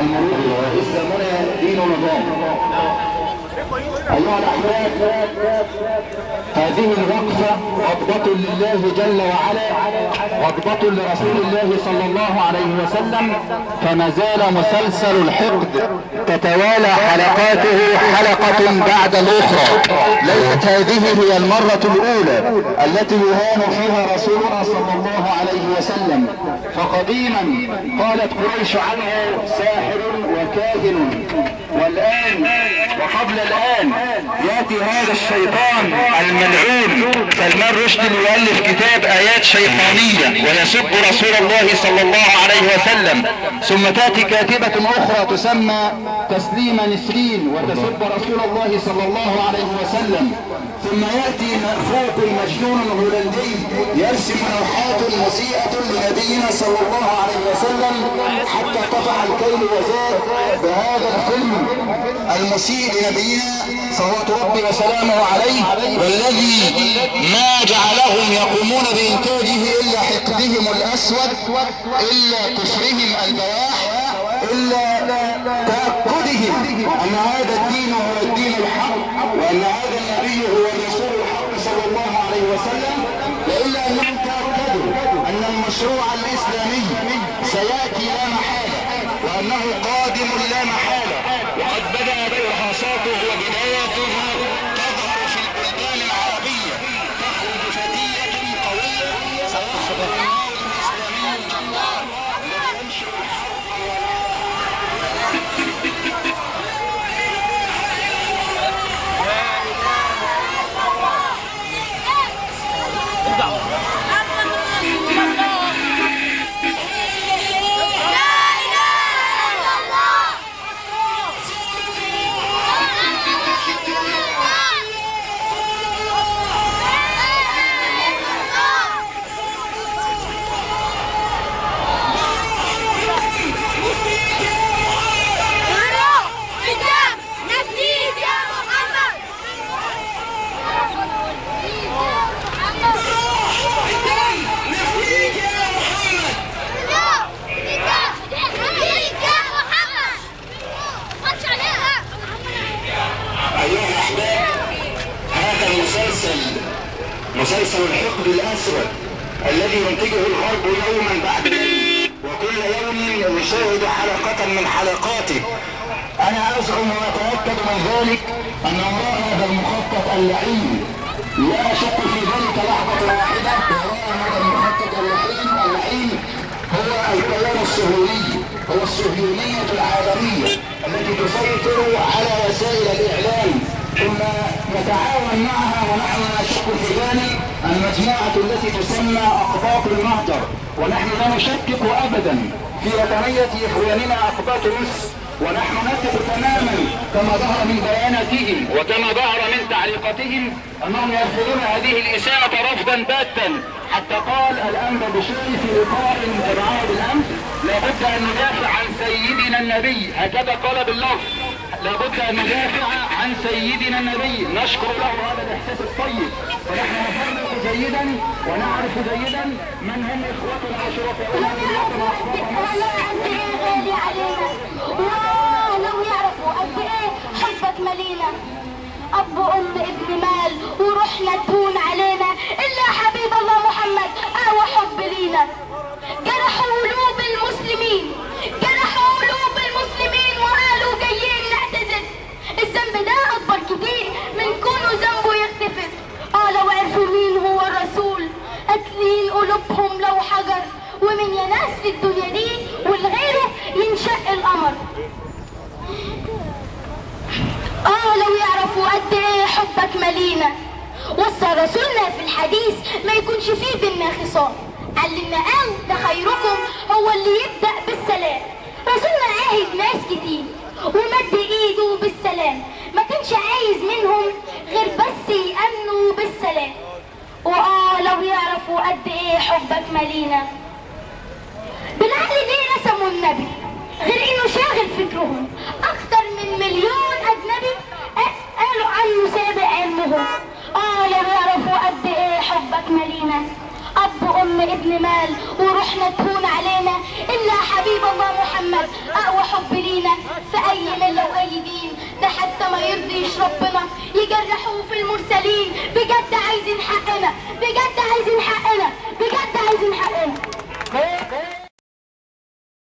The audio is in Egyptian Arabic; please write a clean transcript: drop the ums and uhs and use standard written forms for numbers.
المروءة. إسلامنا دين نظام. أيها الأحباب، هذه الوقفة غضبة لله جل وعلا، غضبة لرسول الله صلى الله عليه وسلم. فما زال مسلسل الحقد تتوالى حلقاته حلقة بعد الأخرى. ليست هذه هي المرة الأولى التي يهان فيها رسولنا صلى الله عليه وسلم. فقديما قالت قريش عنه ساحر وكاهن، والآن وقبل الآن يأتي هذا الشيطان الملعون سلمان رشدي ليؤلف كتاب آيات شيطانية ويسب رسول الله صلى الله عليه وسلم. ثم تأتي كاتبة أخرى تسمى تسليمة نسرين وتسب رسول الله صلى الله عليه وسلم. ثم يأتي مأفوق مجنون هولندي يرسم لوحات مسيئة لنبينا صلى الله عليه وسلم حتى طفح الكيل وزاد بهذا الفيلم المسيء لنبينا صلوات ربي وسلامه عليه، والذي ما جعلهم يقومون بإنتاجه إلا حقدهم الأسود، إلا كفرهم البواح، إلا تأكدهم أن هذا الدين هو الدين الحق، وأن هذا النبي هو الرسول الحق صلى الله عليه وسلم، وإلا أنهم تأكدوا أن المشروع الإسلامي سيأتي لا محالة، وأنه قادم لا محالة، وقد بدأ برهاصاته وبداياته تظهر في البلدان العربية. تخرج فتية قوية سيخرج النور الإسلامي الجبار الذي ينشر الحرب. مسلسل الحقد الأسود الذي ينتجه الغرب يوما بعد يوم، وكل يوم نشاهد حلقة من حلقاته. أنا أزعم وأتأكد من ذلك أن وراء هذا المخطط اللعين، لا أشك في ذلك لحظة واحدة، وراء هذا المخطط اللعين هو الكيان الصهيوني، هو الصهيونية العالمية التي تسيطر على وسائل الإعلام، ثم نتعاون معها ونحن لا نشك في ذلك. المجموعة التي تسمى أقباط المهجر، ونحن لا نشكك أبدا في وطنية إخواننا أقباط مصر، ونحن نثق تماما كما ظهر من بياناتهم وكما ظهر من تعليقاتهم أنهم يرفضون هذه الإساءة رفضا باتا. حتى قال الأنبا بشير في لقاء جمعه بالأمس: لابد أن ندافع عن سيدنا النبي. هكذا قال باللفظ: لابد أن ندافع عن سيدنا النبي. نشكر له هذا الإحساس الطيب، فنحن نفرق جيدا ونعرف جيدا من هم إخوتنا وشركاؤنا في الوطن. والله قد إيه غالي علينا، لو يعرفوا قد إيه حبك ملينا. أب وأم ابن مال وروحنا تهون علينا، إلا حبيب الله محمد أقوى حب لينا. جرحوا قلوب المسلمين، جرحوا قلوب المسلمين وقالوا جايين نعتذر. الذنب ده أكبر كتير من كونه ذنبه يغتفر. لو عرفوا مين هو الرسول قاتلين قلوبهم لو حجر، ومن يا ناس في الدنيا دي والغيره ينشق القمر. لو يعرفوا قد ايه حبك ملينا. وصى رسولنا في الحديث ما يكونش فيه بينا خصام، علمنا قال ده خيركم هو اللي يبدأ بالسلام. رسولنا عاهد ناس كتير ومد ايده بالسلام، ما كانش عايز منهم غير بس يأمنوا بالسلام. لو يعرفوا قد ايه حبك ملينا. بالعقل ليه رسموا النبي غير انه شاغل فكرهم؟ اكتر من مليون اجنبي قالوا عنه سابق علمهم. لو يعرفوا قد ايه حبك ملينا. اب وام ابن مال وروحنا تهون علينا، الا حبيب الله محمد اقوى حب لينا في اي ملة واي دين، ده حتى ما يرضيش ربنا يجرحوه في المرسلين. بجد عايزين حقنا، بجد عايزين حقنا، بجد عايزين حقنا.